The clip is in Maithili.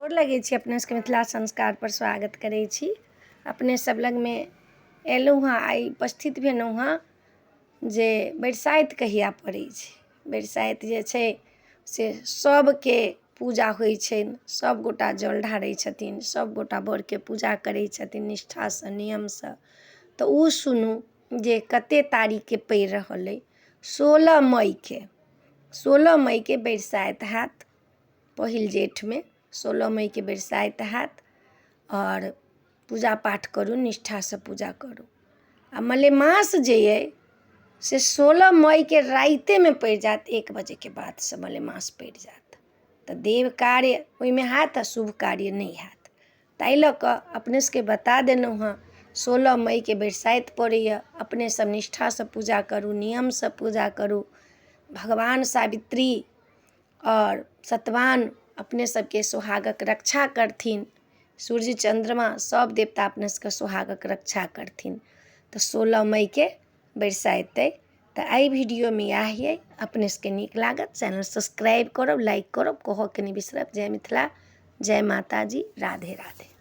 गोर लगै छी अपने सबके मिथिला संस्कारपर स्वागत करै छी। अपने सब लगमे एलहुँ हँ, आइ उपस्थित भेलहुँ हँ जे बरसाइत कहिया पड़ै छै। बरसाइत जे छै से सबके पूजा होइ छनि, सब गोटा जल ढारै छथिन, सब गोटा बरके पूजा करै छथिन निष्ठासँ नियमसँ। तऽ ओ सुनू जे कते तारीखके पड़ि रहल अइ। 16 मईके, 16 मईके बरसाइत हैत। पहिल जेठमे 16 मईके बरसाइत हैत आओर पूजा पाठ करू, निष्ठासँ पूजा करू। आ मलेमास जे अइ से 16 मईके रातिएमे पड़ि जायत, 1 बजेके बादसँ मलेमास पड़ि जायत। तऽ देव कार्य ओहिमे हैत आ शुभ कार्य नहि हैत। ताहि लऽ कऽ अपने सबके बता देलहुँ हँ, 16 मईके बरसाइत पड़ैए। अपने सब निष्ठासँ पूजा करू, नियमसँ पूजा करू। भगवान सावित्री आओर सतवान अपने सबके सोहागक रक्षा करथिन। सूर्य चन्द्रमा सब देवता अपने सबके सोहागक रक्षा करथिन। तऽ 16 मईके बरसाइत अइ। तऽ एहि वीडियोमे इएह अइ। अपने सबके नीक लागत चैनल सब्सक्राइब करब, लाइक करब, कहऽके नहि बिसरब। जय मिथिला, जय माताजी, राधे राधे।